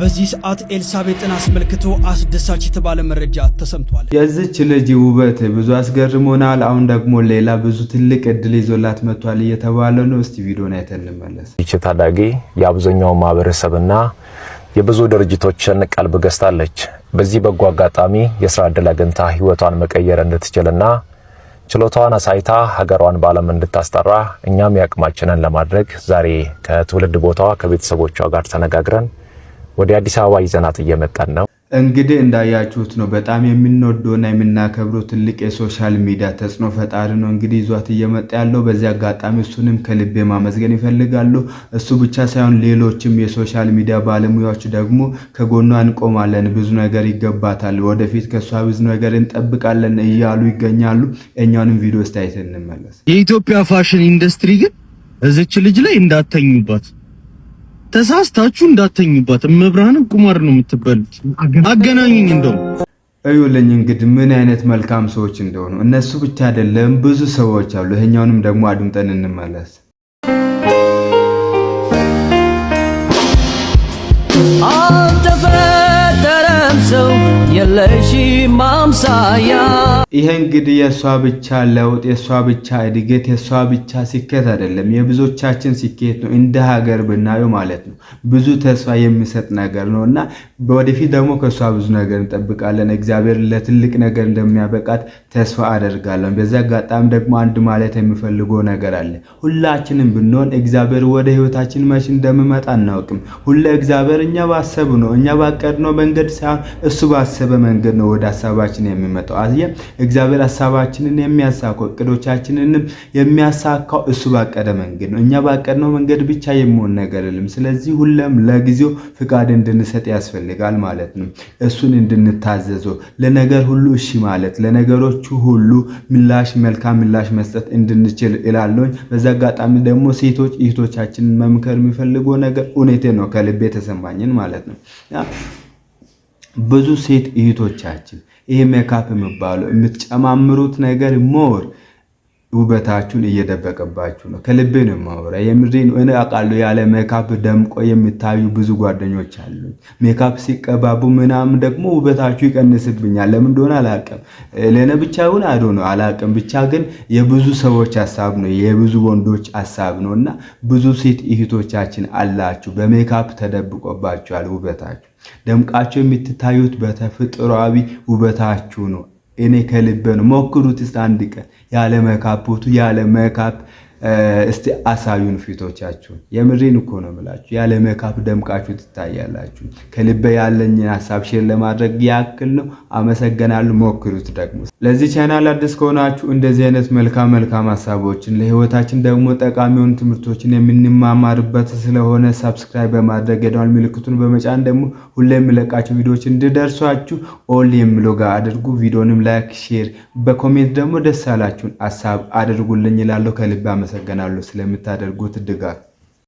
በዚህ ሰዓት ኤልሳቤጥን አስመልክቶ አስደሳች የተባለ መረጃ ተሰምቷል። የዚች ልጅ ውበት ብዙ አስገርሞናል። አሁን ደግሞ ሌላ ብዙ ትልቅ እድል ይዞላት መጥቷል እየተባለ ነው። እስቲ ቪዲዮን አይተን እንመለስ። ይቺ ታዳጊ የአብዛኛው ማህበረሰብና የብዙ ድርጅቶችን ቀልብ ገዝታለች። በዚህ በጎ አጋጣሚ የስራ እድል አግኝታ ህይወቷን መቀየር እንድትችልና ችሎታዋን አሳይታ ሀገሯን በዓለም እንድታስጠራ እኛም የአቅማችንን ለማድረግ ዛሬ ከትውልድ ቦታዋ ከቤተሰቦቿ ጋር ተነጋግረን ወደ አዲስ አበባ ይዘናት እየመጣን ነው። እንግዲህ እንዳያችሁት ነው። በጣም የምንወደውና የምናከብረው ትልቅ የ social media ተጽዕኖ ፈጣሪ ነው እንግዲህ ይዟት እየመጣ ያለው። በዚህ አጋጣሚ እሱንም ከልቤ ማመስገን ይፈልጋሉ። እሱ ብቻ ሳይሆን ሌሎችም የ social media ባለሙያዎች ደግሞ ከጎኗ እንቆማለን፣ ብዙ ነገር ይገባታል፣ ወደፊት ከእሷ ብዙ ነገር እንጠብቃለን እያሉ ይገኛሉ። እኛንም ቪዲዮ እስቲ አይተን እንመለስ። የኢትዮጵያ fashion industry ግን እዚች ልጅ ላይ እንዳተኙባት፣ ተሳስታችሁ እንዳተኙባት። እመብርሃንን ቁማር ነው የምትበሉት። አገናኙኝ እንደው። እዩልኝ እንግዲህ ምን አይነት መልካም ሰዎች እንደሆኑ። እነሱ ብቻ አይደለም፣ ብዙ ሰዎች አሉ። ይሄኛውንም ደግሞ አድምጠን እንመለስ። አልተፈጠረም ሰው የለሽም አምሳያ። ይሄ እንግዲህ የእሷ ብቻ ለውጥ፣ የእሷ ብቻ እድገት፣ የእሷ ብቻ ስኬት አይደለም፣ የብዙዎቻችን ስኬት ነው። እንደ ሀገር ብናየው ማለት ነው። ብዙ ተስፋ የሚሰጥ ነገር ነው እና ወደፊት ደግሞ ከእሷ ብዙ ነገር እንጠብቃለን። እግዚአብሔር ለትልቅ ነገር እንደሚያበቃት ተስፋ አደርጋለሁ። በዚህ አጋጣሚ ደግሞ አንድ ማለት የሚፈልገው ነገር አለ። ሁላችንም ብንሆን እግዚአብሔር ወደ ህይወታችን መች እንደሚመጣ አናውቅም። ሁሌ እግዚአብሔር እኛ ባሰብነው፣ እኛ ባቀድነው መንገድ ሳይሆን እሱ ባሰበ መንገድ ነው ወደ ሀሳባችን የሚመጣው። አየህ፣ እግዚአብሔር ሀሳባችንን የሚያሳካው፣ እቅዶቻችንንም የሚያሳካው እሱ ባቀደ መንገድ ነው። እኛ ባቀድነው መንገድ ብቻ የሚሆን ነገር የለም። ስለዚህ ሁሌም ለጊዜው ፍቃድ እንድንሰጥ ያስፈልጋል ማለት ነው። እሱን እንድንታዘዘው፣ ለነገር ሁሉ እሺ ማለት፣ ለነገሮቹ ሁሉ ምላሽ መልካም ምላሽ መስጠት እንድንችል እላለሁኝ። በዛ አጋጣሚ ደግሞ ሴቶች እህቶቻችንን መምከር የሚፈልገው ነገር እውነቴ ነው፣ ከልቤ የተሰማኝን ማለት ነው። ብዙ ሴት እህቶቻችን ይሄ ሜካፕ የሚባለው የምትጨማምሩት ነገር more ውበታችሁን እየደበቀባችሁ ነው። ከልቤ ነው የማወራ፣ የምሬ ነው። እኔ አውቃለሁ ያለ ሜካፕ ደምቆ የሚታዩ ብዙ ጓደኞች አሉ። ሜካፕ ሲቀባቡ ምናምን ደግሞ ውበታችሁ ይቀንስብኛል። ለምን እንደሆነ አላውቅም። ለእኔ ብቻ ይሁን I don't know አላውቅም። ብቻ ግን የብዙ ሰዎች ሀሳብ ነው፣ የብዙ ወንዶች ሀሳብ ነው። እና ብዙ ሴት እህቶቻችን አላችሁ፣ በሜካፕ ተደብቆባችኋል ውበታችሁ። ደምቃችሁ የምትታዩት በተፈጥሯዊ ውበታችሁ ነው። እኔ ከልቤ ነው። ሞክሩት እስቲ አንድ ቀን ያለ ሜካፕ፣ ያለ ሜካፕ እስቲ አሳዩን ፊቶቻችሁን። የምሬን እኮ ነው የምላችሁ። ያለ ሜካፕ ደምቃችሁ ትታያላችሁ። ከልቤ ያለኝን ሀሳብ share ለማድረግ ያክል ነው። አመሰግናለሁ። ሞክሩት ደግሞ። ለዚህ ቻናል አዲስ ከሆናችሁ እንደዚህ አይነት መልካም መልካም ሀሳቦችን፣ ለህይወታችን ደግሞ ጠቃሚ የሆኑ ትምህርቶችን የምንማማርበት ስለሆነ subscribe በማድረግ የደወል ምልክቱን በመጫን ደግሞ ሁሌ የምለቃቸው ቪዲዮዎች እንዲደርሷችሁ all የሚለው ጋር አድርጉ። ቪዲዮንም like፣ share፣ በ comment ደግሞ ደስ ያላችሁን ሀሳብ አድርጉልኝ እላለሁ። ከልብ አመሰግናለሁ ስለምታደርጉት ድጋፍ።